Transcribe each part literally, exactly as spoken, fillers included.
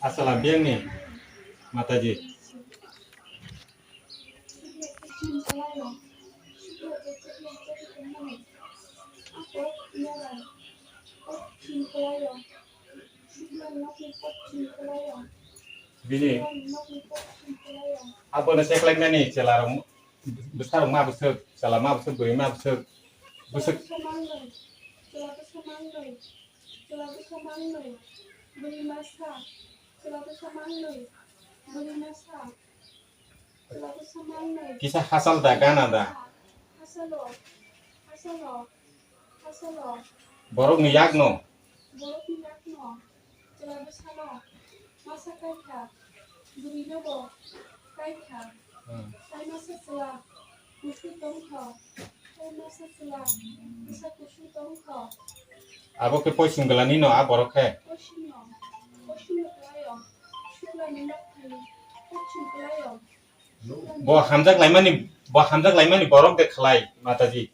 Asala biyangni Mataji. Bini abono cheklaimani chwlarok bwsarok ma bwswk, chwla ma bwswk, bwrwi ma bwswk, bwswk. Kisa hachal da, gana da. Borokni yakno. Hmm. Abo khe poichung glani no a borok khe. Bo hamjak laimani, bo hamjak laimani borok de khlai, Mataji.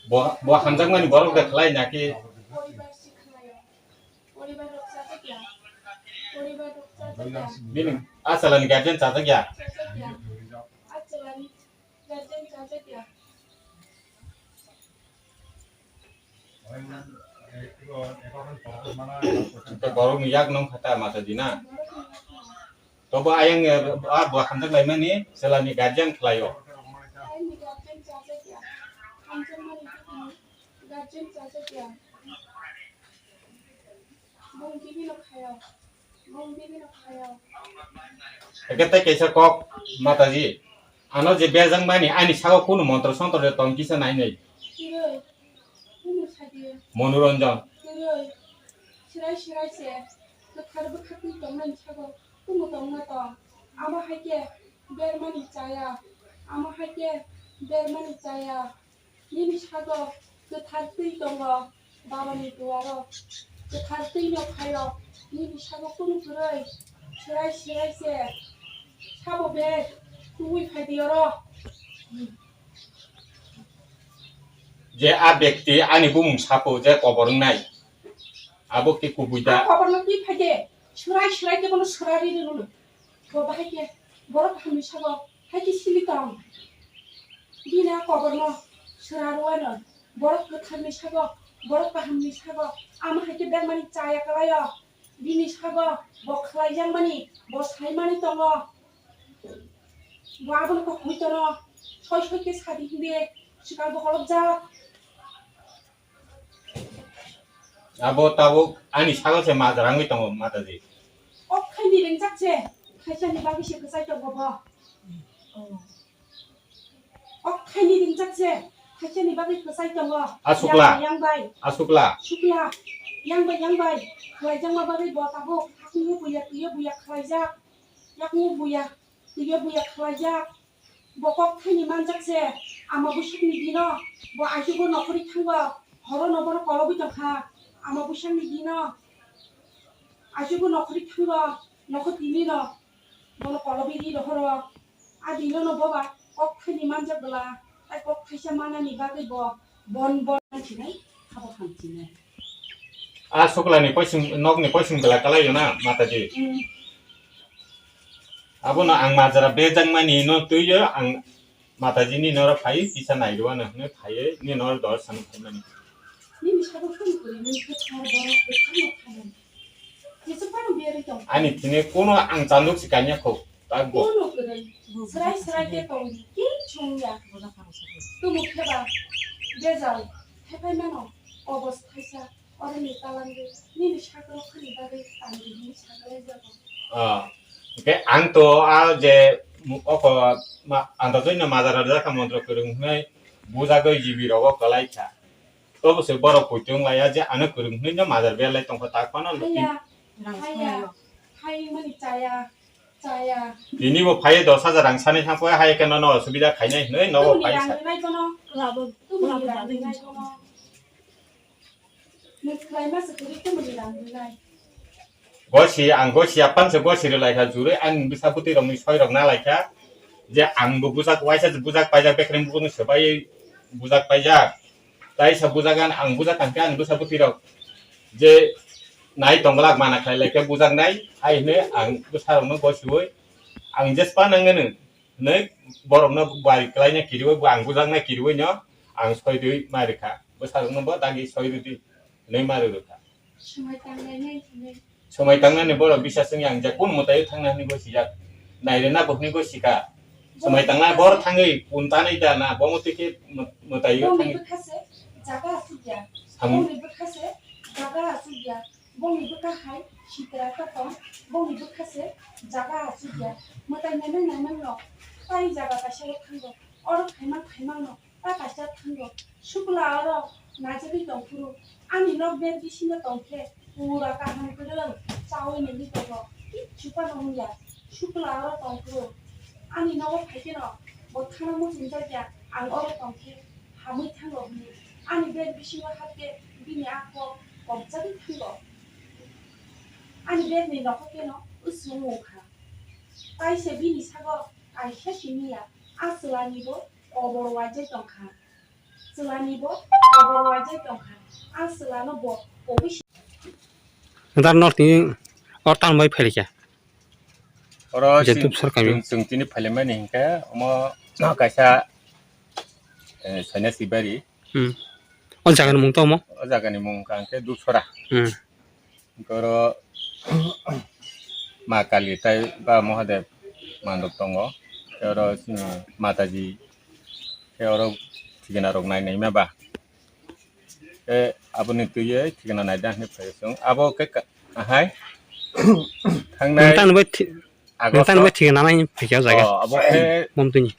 Bo, bo hamjakmani borok de khlai na ki? Bini a chalani guardian chajak ya? Borokni yak nong kha ta Mataji na? Tobo ayang, eh, ah, bo hamjak laimani, selani guardian khlaio. Eke tei kaisa kok, Mataji, ano je bejak mani, ani sago kunu montro sontro de tong kisa nai nai. Monoranjan. Kwrwi, swrai swrai se kwthar bwkha twi tongnani sago kumu tongna tong. Amo hai khe bermani chaya, amo hai khe bermani chaya. Nini sago kwthar twi tongo, babani duaro kwthar twi no phaio. Nini sago kunu kwrwi, swrai swrai se sabo bag tubui phai di oro. Je a bekti ani bumung sapo je kobor wngnai, abo khe kubui da. A koborno twi phai de, swrai swrai khe bono swrari rwno. Bo bahai khe borok hamni sago hai khe sili tong. Bini a koborno swra rwano, borok kwtharni sago, borok kahamni sago, amo hai khe bermani chaya kalaio. Bini sago bo khlaijakmani, bo saimani tongo. Bo abono kok hoi tono, soi soi khe sadi hinde, swkang bo kolokjak. Abo tabuk ani sago se majra wngwi tongo, Mataji. Kok khaini ringjak se, khaisani bagwi se kwchai tongo bo. Kok khaini ringjak se, khaisani bagwi kwchai tongo. A sukla. Yang bai, yang bai. A sukla. Sukla. Yang bai, yang bai. Khlaijakma bagwi bo tabuk hakni buya, twiyo buya khlaijak. Yakni buya, twiyo buya khlaijak. Bo kok thaini manjak se, ama bwswkni dino, bo achugo nokhorwi thango, horo no bono kolobwi tongkha, ama bwswkni dino, achugo nokhorwi thango, nokho tini no, bono kolobwi ri rohoro, a dino no boba kok thaini manjak bwla, tai kok thaisa manani bagwi bo bon bon hamchinai, abo hamchinai. A suklani poising, nokni poising bwla kalai yo na, Mataji. Mm. Abono ang majra bejak mani no twiyo ang Mataji ni noro phai kisa nai rwano hwnwi phaiwi ni noro dor sano phaimani. Nini sabo phone kwrwi nini kwthar borok kwthar no phaimani. Kisa phano berwi tong. Ani thini kuno ang chanduk si kanya kho. Takbo. Kuno kwrwi. Srai srai khe tong. Kichung ya. Tumu kheba. Bejal. Thepai mano. Obos thaisa. Oroni talangwi nini sakno khani bagwi tangwi hwnwi saklaijago. Ah, hwnkhe ang to a je oko ma-, andajoino majra rwjakha montro kwrwng hwnwi bujagwi jibi rogo kwlaikha. Tobo se borok poito wnglaiya je ano kwrwng hwnwi no majra berlai tongkha tak phano. Haya, haya, hai mani chaya. Chaya. Tini bo phai dos hajar rang sani thang phai hai khe nono osubida khainai hwnwi nobo phai sa. Tumuni rang rinai kono. Tumuni rang rinai kono. Nwng khlai ma se kwrwi tumuni rang rinai. Gosi, ang gosi apan se gosi rwlai kha, jurui ang bwsa bwtwi rokni soi rok na lai kha, je ang bo bujak, waisa bujak paijak, bekreng bukurno swbai bujak paijak, tai sa bujak ang, ang bujak ang khe ang bwsa bwtwi rok je nai tongglak mana khlai lai khe bujak nai, hai hwnwi ang bwsa rokno gosiui ang jespa nang nw hwnwi borokno bai kwlaina kiriui bo ang bujak nai kiriui no ang soi rwi ma rwkha, bwsa rokno bo dagi soi rwdi hwnwi ma rwkha. Swmai tangnai nai hinwi. Swmai tangnani borok bisas wngya ang je kun mwtai thangna hwnwi gosijak. Nairena bo hwnwi gosika. Swmai tangnai bor thangwi kun tanai da na bo mwtai khe mw-, mwtai Bongni thangwi. Bwkha se jaga asukya. Sam- Bongni bwkha se jaga asukya. Bongni bwkha hai sitra ta tong. Bongni bwkha se jaga asukya. Mwtai nainai naimano. Tai jaga kaisa o thango. Oro khaima khaimano. Ta kaisa thango, sukla oro naijagwi tongphuru, ani nok bed bisingo tongkhe, pura kaham kwrwng, chaui nini tongo, kichu phano wngya. Sukla oro tongphuru, ani nogo phaikheno, bo thana muchungjak ya, ang oro tongkhe, hamwi thango hwnwi. Ani bed bisingo hapkhe, bini a kok kobjagwi thango. Ani bedni nokhorkeno, usung wngkha. Taise bini sago kaisa simi ya, a chwlani bo kobor waijak tongkha. Chwlani bo kobor waijak tongkha. A chwlano bo kobui si- Dar north ni or town bai phailika. Oro Jatub chwng, sar kami. Chwng, chwng tini phailaimani hinkhe omo kaisa, eh, Sainasi bari. Hmm. O jaga ni mung to omo? O jaga ni mung hwnkha hinkhe Dupsora. Hmm. Hwnkhe oro Ma Kali tai ba Mahadev mandop tongo. Tei oro chini Mataji khe oro thigana rok nai naima ba. Tei aboni twiwi thigana naida hinwi phai chwng. Abo khe ka-, ahai thangnai Nang tang bai thi-, nang August tang bai thigana nai phai khe o jaga. Oh, abo khe Mom tini.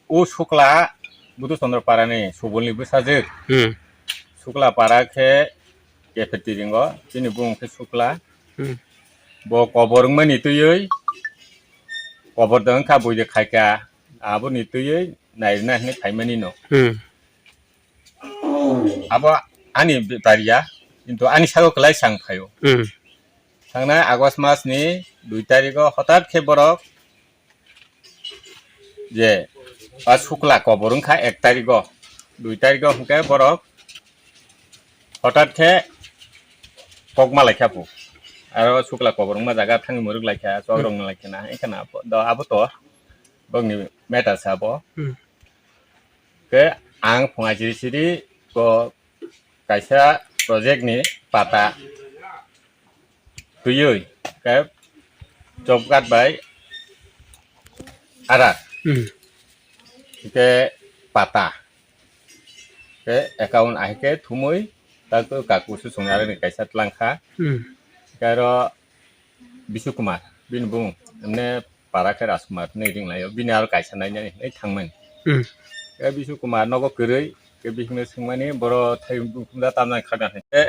O Sukla Budu Chandra Para ni Subul ni bwsajwk. Hmm. Sukla Para khe Kepeti ringo, chini bung khe Sukla. Hmm. Bo kobor wngmani twiwi, kobor de wngkha, bui de khaikha, aboni twiwi nairina hinwi phaimani no. Hmm. Abo ani bepari ya, kintu ani sago kwlai sang phaio. Hmm. Thangnai August mas ni dui tarikh o hotat khe borok je, a Sukla kobor wngkha ek tarikh o, dui tarikh o hwnkhe borok hotat khe kok ma laikha phu. Aro Sukla kobor wngma jaga thangwi mwrwk laikha, chok rok nang laikha na, wngkha na abo, do abo to bokni matter se abo. Hmm. Khe ang phung aisiri siri ko kaisa project ni pata twiwi khe job card bai Aadhaar. Hmm. Khe pata khe account ahai khe thumwi tak kaku susung aroni kaisa tlangkha. Hmm. Khe aro Bisu Kumar bini bung emne para khe Rajkumar hinwi ringlaio, bini aro kaisa nainani hinwi thangmani. Hmm. Khe Bisu Kumar nogo kwrwi, khe bisingno swngmani, boro thai bumda tamjani khakna hinwi. Khe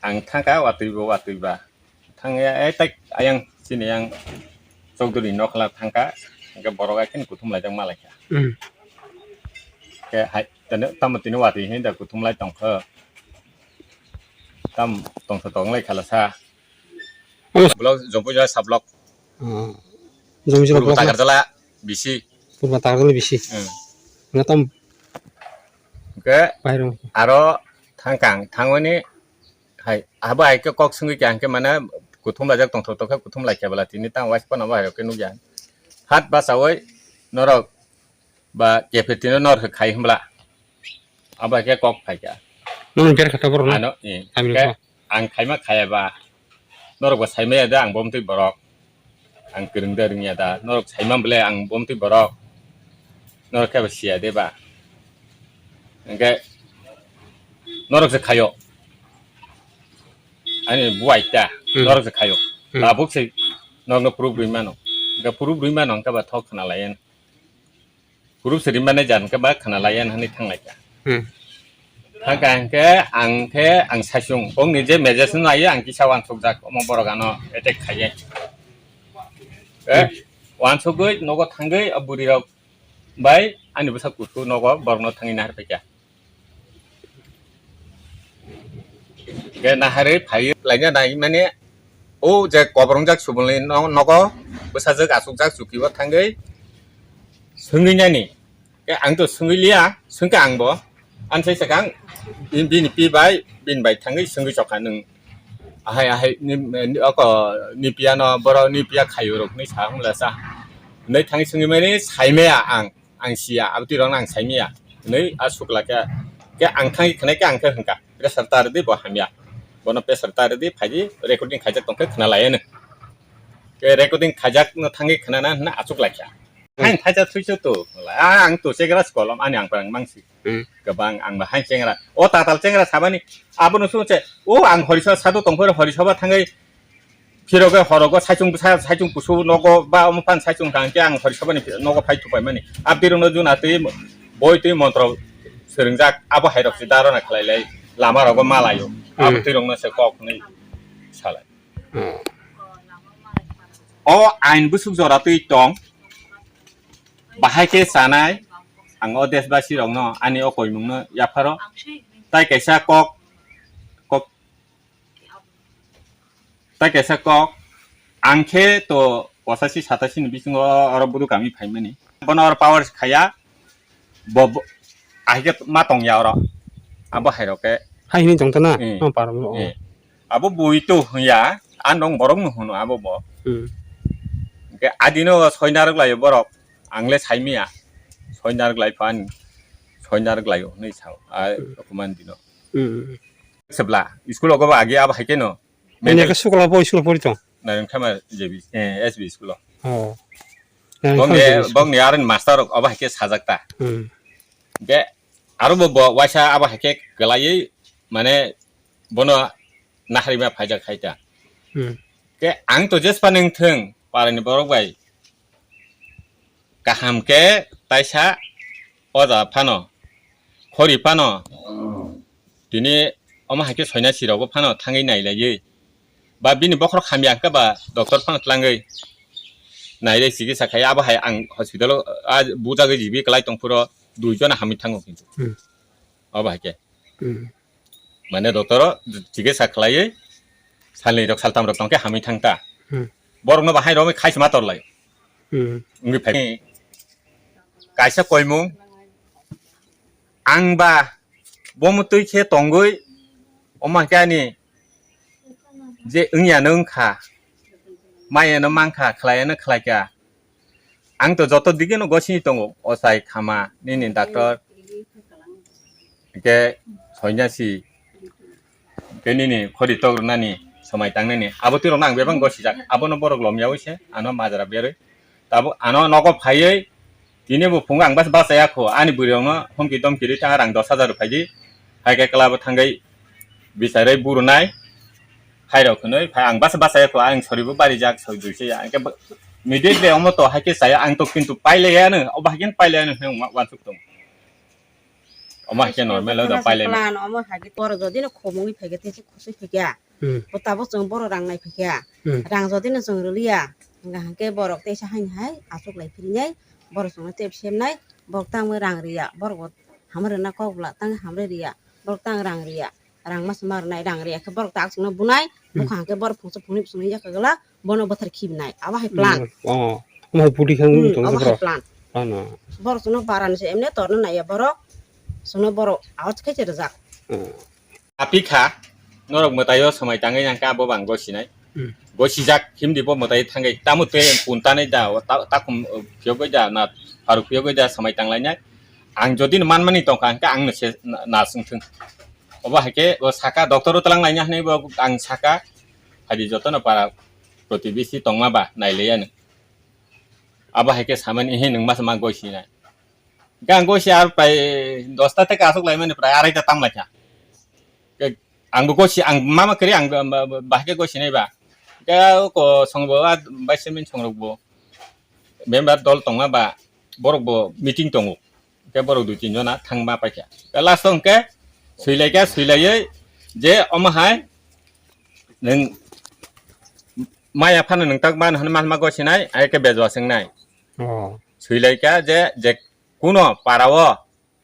ang thangkha watwi bo watwi ba. Thangya, eh, tai ayang chini yang Chowdhury nokla thangkha, hingke borok ai kheno kuthum laijak ma laikha. Hmm. Khe hai, tamo tini watwi hinwi da kuthum lai tongkha. Tam tongsa tong lai khala sa. Hmm. Block, Jompuijala sub block. Hmm. Jompuijala Purbo block na? Takarjala bisi. Purbo Takarjala bisi. Hmm. Na tam Hingke bairung. Aro thangkang, thangmani hai, abo hai khe kok swngwi khe hingke mane kuthum laijak tongthok tongkhe kuthum laikha bwla tini tang waiphano bo hai rok khe nukya. Hat bachaui norok ba kephetino nor khai hwnbla. Abo hai khe kok phaikha. Nang ber kha taboro na? Ano, eh, Kami hingke ko. Ang khaima khaya ba, norok bo saimaya da ang bomtwi borok, ang kwrwng da rwngya da, norok saimang bole ang bomtwi borok, norok khe bo siya de ba, hingke norok se khayo, ani buai ta, Hmm. Norok se khayo, Hmm. Tabuk se norokno proof rwi mano, hingke proof rwi mano hingke ba thok khna lai. Group se rimani jan khe ba khna lai ya hinwi thang lai kha. Hmm. Thang kha hingke ang khe ang saichung bongni je message no nai ang kisa uansuk jak omo borok ano attack khai ye. Eh, Hmm. Uansugwi nogo thangwi a bwrwi rok bai ani bwsa kusu nogo borok no thangwi nahar phaikha. Hingke naharwi phaiwi laina nai mani O je kobrwngjak subulni no-, nogo bwsajwk achukjak chukibo thangwi swngwi nani. Khe ang to swngwi liya, swngkha ang bo. Ani sai sakang, bini pi bai, bini bai thangwi swngwi chokha nwng. Ahai, ahai, ni, ni, oko, ni piya no, boro ni piya khayu rok ni sa hwnla sa. Nai thangwi swngwi mani saimaya ang, ang siya, abtwi rok ang saimaya. Nai a sukla khe, khe ang thangwi khwnai khe ang khe hwnkha, pressure ta rwdi bo hamya. Bono pressure ta rwdi, phaidi recording khaijak tongkhe khna laiya nw. Khe recording khaijak no thangwi khna na hwnna achuk laikha. Hain thaisa thuisu tu. Ah, ang tu chegra kolom ani ang parang mangsi. Hmm. Gabang ang ba hain chengra. O tatal chengra sabani abono su che. O ang horiso sadu tongphor horisoba thangai phiroge horogo saichung sa-, saichung kusu nogo ba omo pan saichung kang ke ang horisoba ni nogo phai thupai mani. Abdi rungno juna twi boi twi montro swrwngjak abo hairok si darona khlai lai lama rogo malayo. Abo Hmm. twi rungno se kok ni salai. Hmm. O ain busuk jora twi tong. Bahai khe chanai, ang o desbasi rokno ani o koimungno yapharo. Tai kaisa kok, kok, tai kaisa kok, ang khe to pochasi satasi ni bisingo oro Budu kami phaimani. Bono oro power khaya, bo, bo, ahike ma tongya oro. Abo hairok khe. Hai hini tongtana, Hmm. no parong no. Hmm. Abo bui to hwnya, a nong borok no hwno abo bo. Hmm. Hwnkhe adino soina rwk laio borok, ang le saimaya, soina rwk lai phan, soina rwk laio hwnwi sao, a Hmm. Kuman dino. Hmm. Sebla, school ogo agi abo hai khe no. Nini ke school abo school pori tong? Narin Khama J B, eh, S B school o. Oh. Narin Bongni, Khama J B school. Bongni aron master rok abo hai khe sajak ta. Hmm. Hwnkhe aro bo, bo waisa abo hai khe kwlaiwi mane bono naharima phaijak khai ta. Hmm. Ke ang to jespa neng thung parani borok bai kaham ke taisa oja phano khori phano tini omo hai khe soina si rok bo phano thangwi nai laiwi ba bini bokhorok hamya hwnkhe ba doctor phano tlangwi nai lai chikitsa khai abo hai ang hospital o a bujagwi jibi kwlai tong phuro dui jona hamwi thango kintu. Hmm. Obo hai khe. Hmm. Mane doctor o chikitsa khlaiwi salni rok saltam rok tongkhe hamwi thang ta. Hmm. Borok no bahai romwi khai se ma tor lai. Hmm. Wngwi phai. Kaisa koimung ang ba bo mutwi khe tongwi omo khe ani je wngya no wngkha, maya no mankha, khlaiya no khlaikha. Ang to joto dige no gosini tongo, ochai khama, nini doctor, hwnkhe soinasi, hwnkhe nini khori tok rwnani, somai tangnani, abo twi rokno ang bebak gosijak, abono borok lomyaui se ano majra berwi, tabuk ano nogo phaiwi, tini bo phungo ang bas bachaya kho, ani bwrwi rokno humki domki rwi tang rang dos hajar rw phaidi, hai khe club o thangwi, Bichare burunai, hai rok hwnwi, phai ang basa basa ya kho, ang sori bo bari jak, sori dui se ya. Hwnkhe bo, immediately omo to hai khe chaya, ang to kintu pailai ya no, obo hai khe pailai ya no hwnwi wa-, wansuk tong. Omo hai khe normal o da pailai. Plan omo hai khe toro jodi no khomwi phai khe tei se khosoi phai khe. Hmm. Bo tabuk chwng boro rang nai phai khe. Hmm. Rang jodi no chwng rwliya, hwnkha hwnkhe borok teisa haini hai achuk lai phiri nai, borok chwngno tep sem nai, borok tamo rang riya, borok bo hamrwna kok bwla tang hamrwi riya, borok tang rang riya. Rang mas ma rwnai, rang rwya khe borok tak chwngno bunai, hmm, bukhang khe borok phungsa phungni bwswngni yakagwla bono bwthar khibnai. Abo hai plan. Hmm, oh, omo hai pudi khe wngwi tongo borok. Hmm, abo hai plan. Ano. Borok chwngno baran se emne torna naiya borok. Chwngno borok awat khe se rwjak. Hmm. Apikha, norok mwtaio swmai tangwi nangkha abo bang gosinai. Hmm. Gosijak himdi bo mwtai thangwi tamo tei puntanai da, ta-, takhum, uh, phiyogwi da, na pharuk phiyogwi da swmai tanglainai. Ang jodi no manmani tongkha hwnkhe ang no se na, na swngthwng. Obo hai khe bo saka, doctor o twlang laina hinwi bo ang saka, phaidi jotono para protibesi tongma ba nailaiyano. Abo hai khe samani, "Ehe, nwng masa ma goi sinai." Hwnkhe ang goi si ar prai dosta theke aswk laimani prai araita tam laikha. Ke, ang bo goi si, ang mama kwrwi ang ba, ba, ba, bahai khe goi sinai ba. Ke ko song bo a, vice chairman song rok bo member dol tongma ba, borok bo meeting tongo. Ke borok dui tin jona thangma paikha. Ke last o hwnkhe swilaikha, swilaywi je omo hai nwng maya phano nwng tak mano hwnwi ma, ma goi sinai, ai khe bejwa swngnai. Oh. Swilaikha je, je kuno para o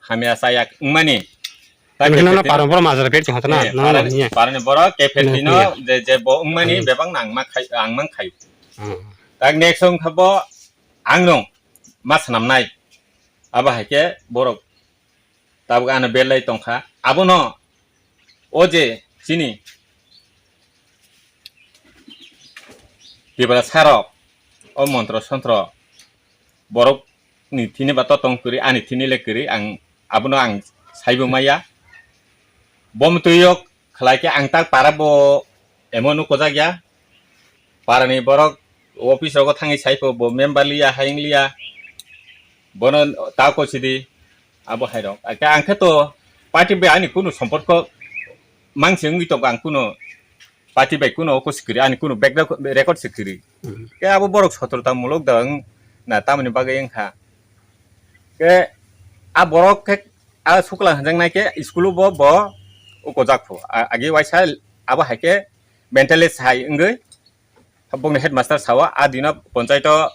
hamya chaya wngmani, Tang Nang nang kepetino. Parang borok majra pet chong hotana, Eh, nang nang parani, niya. Parani borok kepetino Nang niya. Je, je bo wngmani Hmm. bebak nang ma khai, ang mang khai. Hmm. Tak next wngkha bo ang nung ma swnamnai. Abo hai khe borok tabuk ano belai tongkha. Abono o je chini Tiprasa rok o montro sontro borok ni thini ba totong kwrwi, ani thini le kwrwi, ang abono ang saibo maya. Bo mwtwi yok khlai khe ang tak para bo emo nukojak ya. Para ni borok office rogo thangwi sai pho bo member liya, hayung liya. Bono ta ko sidi abo hai rok. Ake ang khe to party bai ani kunu somporko mangsi wngwi tongo, ang kunu party bai kunu oko sikiri, ani kunu background record sikiri. Hmm. Ke abo borok sotrota mulok da wng na tamoni bagwi wngkha. Ke a borok khe a sukla hwnjaknai khe school o bo, bo ukojak pho. A-, agi waisa abo hai khe mentalist hai wngwi bokni headmaster sao, a dino ponchaito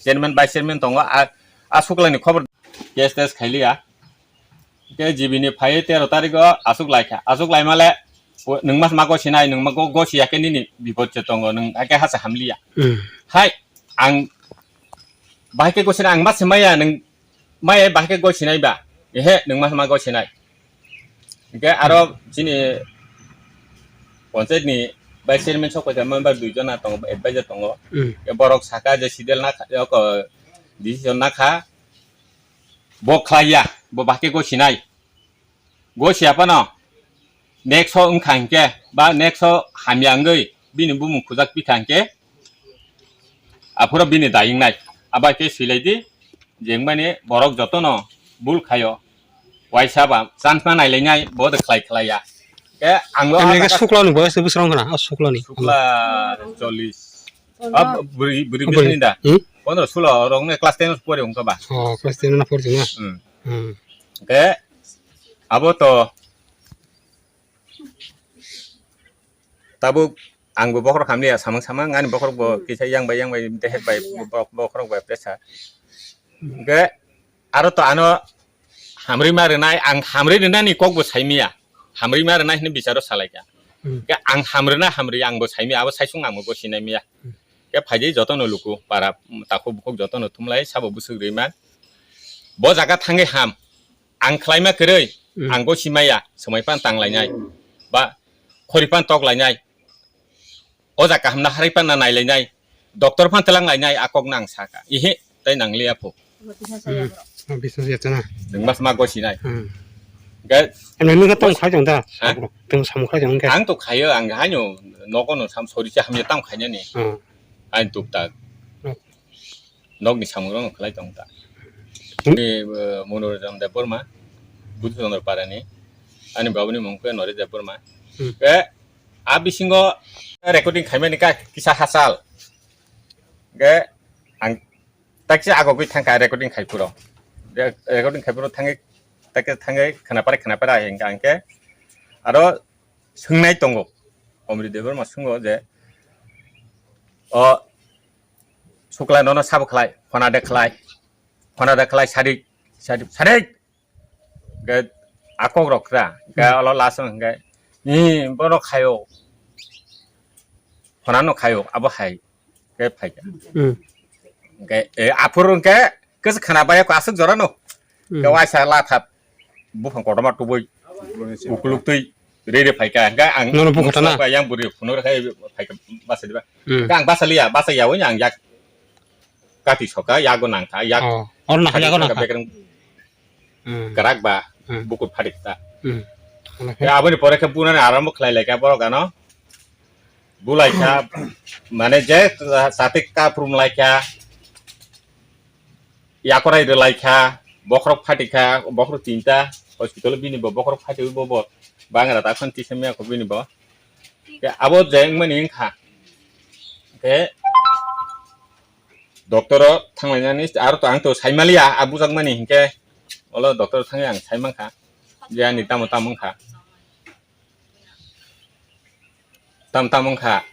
chairman, vice chairman tongo, a, a suklani khobor case test khailiya. Ke G B ni phai tero tarikh o aswk laikha. Aswk laimale, o, nwng mas ma gosinai, nwng ma go-, gosiya khe nini bipod se tongo, nwng hakhe hasa hamliya. Hmm. Hai, ang bahai khe gosinai, ang mas se maya, nwng maya bahai khe gosinai ba? Ehe, nwng mas ma gosinai. Hingke aro chini panchayat ni vice chairman sok paisa member dui jona tongo, advisor tongo. Hmm. Ke borok saka je sidel na kha-, oko decision na kha. Bo khlaiya, bo bahai khe gosinai. Gosiya phano next o wngkha hinkhe, ba next o hamya wngwi bini bumung khujak pikha hinkhe, aphuru bini dayung nai. Abo hai khe swilai di, je wngmani borok jotono bul khaio. Waisa ba chance ma nailainai, bo de khlai khlaiya. Ke ang lo Emni ah ke jaga sukla ni boyos bwswk wngkha na? Ah, sukla ni. Sukla chollish. Ah, bwrwi, bwrwi Bwrwi. Bwswk ni da? Hmm? Pondro sulo rok ne class ten pori wngkha ba? Oh, class ten na pori wngkha. Hmm. Hmm. Ke abo to tabuk ang bo bokhorok hamliya samung samung ani bokhorok bo Hmm. kisa yang bai yang bai dehek bai Hamliya. Bo-, bokhorok bai presa. Hmm. Ke aro to ano hamri ma rwnai, ang hamri rwnani kok bo saimiya. Hamri ma rwnai hwnwi bicharo salaikha. Hmm. Ke ang hamrwna hamri ang bo saimiya, abo saisung ang bo sinai miya. Hmm. Ke phaidi jotono luku para takhuk bukhuk jotono thumlai sabo bwswk rwima. Bo jaga thangwi ham. Ang khlaima kwrwi, Hmm. ang bo simaya, swmai pan tanglainai, ba khori pan toklainai, o jaga kaham na harai pan na nailainai, doctor pan twlang lainai, a kok nang saka. Ihe, tai nang liya pho. Hmm. Oh, business ya chana. Nwng mas ma gosinai. Hmm. Ga Emni nung tong khai tong da? Ha? Tong sam khai tong ke? Ang to khayo, ang haino nogo no sam sori cha hamya tam khainani. Hmm. Ain tuk tak. Hmm. Nokni samung rok no khlai tong ta. Hmm. Ni, eh, Monoranjan Debbarma, Buddhachandra Parani, ani babuni mung khe Noresh Debbarma. Hmm. Khe a bisingo recording khaimani ka kisa hachal. Khe ang taksa agogwi thangkha recording khai phuru. Re-, recording khai phuru thangwi, taksa thangwi khwnapare khwnapare hingkha hingkhe aro swngnai tongo. Omri Debbarma swngo je, o, Sukla nono sabo khlai, phona de khlai, phona de khlai, sadik, sadik, sadik. Ge akok rok kra, ge Hmm. olo last o hingke, ni bono khayo. Phona no khayo, abo hai, ge phaikha. Hmm. Ge, e, aphuru hingke, kesa khana baya ko aswk jora no. Hmm. Ke waisa lathap buphang kotorma tubui ukuluk twi rede phaikha. Hingke ang Nono bukhata na? Yang buri phunuk khe phaikha basa diba. Hmm. Hingke ang basa liya, basa yawi ang yak kati soka, yago nangkha, yak Oh, oro nangkha, yago nangkha. Bekreng Hmm. kerak ba Hmm. bukur phadik ta. Hmm. Oke. Ya aboni pore khe bunani arambo khlai laikha borok ano. Bulaikha mane je satik kaprum laikha. Yakorai rwlaikha, bokhorok phatikha, bokhorok tinta, hospital bini bo bokhorok phatiwi bo bo bangra ta khon tisa miya kho bini bo. Ke abo je wngmani wngkha. Ke doctor o thanglainani aro to ang to saimaliya a bujakmani hinkhe olo doctor thangwi ang saimankha je ani tamo tamo wngkha. Tam tam wngkha.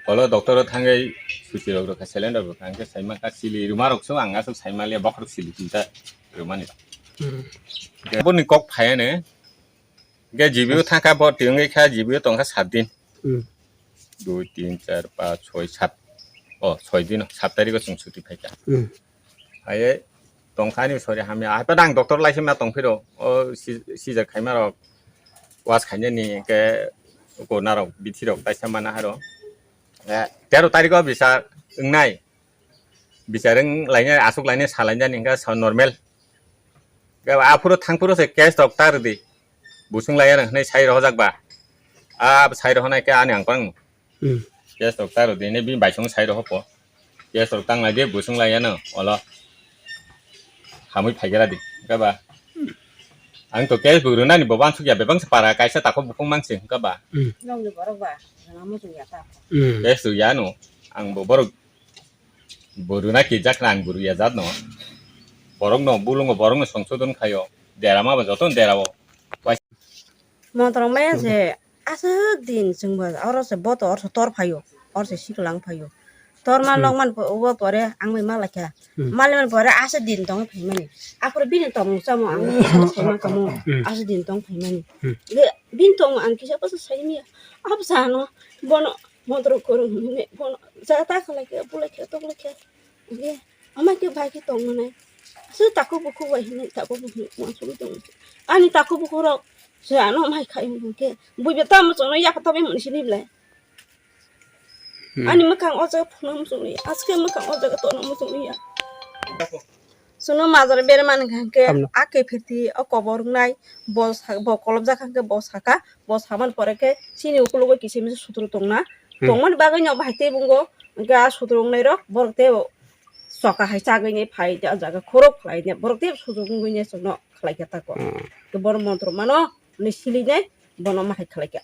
Olo doctor o thangwi suchi rok rwkha, saline rok rwkha, hwnkhe saimaka chili rwma rok se ang aswk saimaliya, bokhorok chili tinta rwmani. Hmm. Boni kok phaiya ne, Hwnkhe G B o thangkha, bo twi wngwi kha G B o tongkha sat din. Hmm. Dui, tin, char, panch, choi, sat. O, soi din, sat tarikh o chwng chuti phaikha. Hmm. Phaiwi tongkha ani sori hamya. Haiphano ang doctor laisima tongphiro. O si-, sijak khaima rok, was khainani hwnkhe kona rok, bithi rok taisa mana haro. Eh, tero tarikh o bisar wngnai. Bisar wng lainai, aswk lainai, salainani hwnkhe sa normal. Aphuru thangphuru se case rok ta rwdi. Busung laiya nang hwnwi sai rohorjak ba. A sai rohornai khe ani ang pang. Hmm. Case rok ta rwdi, hwnwi bini bai song sai rohor po. Case rok tang lai di, busung laiya no, olo. Hamwi phai gra di, hwnkhe ba. Ang to case bo rwnani bo wansuk ya, bebak se para kaisa tako buphang mang se, hwnkhe ba. Hmm. Nokni borok ba, rwna muchung ya ta. Hmm. Case rw ya no, ang bo borok Bo rwna kijak na ang bo rwya jat no. Borok no bulungo borok no songsodon khaio. Dera ma ba joto dera o. Montro maya se aswk din chwng bo oro se boto oro se tor phaio. Oro se sikla wng phaio. Tor ma Hmm. nokman po-, o pore ang bai ma laikha. Hmm. Mali man pore aswk din tong phaimani. Aphuru bini tongmung chamung ang saima kamo Hmm. aswk din tong phaimani. Hmm. Ge bini tongmung ang kisa bwsa saimya. Absa no bono Montro kwrwng hwnwi bono jata khlai khe, bulai khe, toklai khe, hwnkhe ama khe bai khe tong mwnai. Aswk takhuk bukhuk bai hwnwi takhuk bukhuk uansugwi tongo. Ani takhuk bukhuk rok se ano mai khai hwnkhe buiba tamo chwngno yapha tabwi mani sini belai. Hmm. Ani mwkhang o jaga phunuk muchungli, aske mwkhang o jaga tonok muchungli ya. Chwngno majra bermani hwnkhe Tamno. A kepherti o kobor wngnai bo sa-, bo kolobjak hwnkhe bo saka, bo samani pore khe chini ukologo kisa misa sutro tongna. Hmm. Tongmani bagwi no bahai tei bungo hwnkhe a sutro wngnairok borok tei choka hai chagwi ni phai tei o jaga khorok khlai ni borok tei sutro wngwi ni chwngno khlai khe tako. Hmm. Tei bono montro mano hwnwi silinai bono ma hai khlai kha.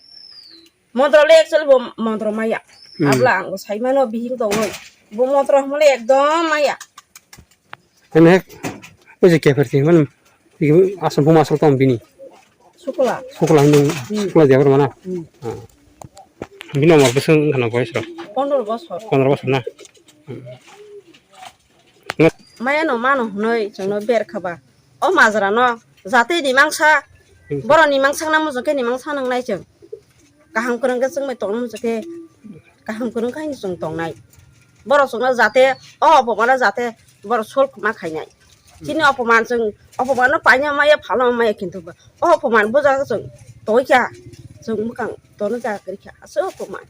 Montro le actually bo montro maya. Hmm. Abla ang bo sai mano bihik tongwi. Bo montro hwnle ekdom maya. Ene hek, o je kepherti man, asal buma asal tong bini. Sukla. Sukla hwnwi, Hmm. sukla jagar mana. Hmm. Ah. Bini umor bwswk wngkha na boyes rok? Pondro bosor. Pondro bosor na? Hmm. Maya no mano hwnwi chwngno ber kha ba. O majra no jate ni mangsa, Hmm. Borok ni mangsa na muchung khe ni mangsa nang nai chwng. Kaham kwrwng khe chwng bai tong muchung khe kaham kwrwng khe chwng tong nai. Borok chwngno jate o opomano jate borok solve ma khainai. Chini opoman chwng, opoman no paina maya phalma maya kintu ba. O opoman bo jaga chwng toi kha, chwng mwkhang tono jaga kwrwi kha, aswk opoman.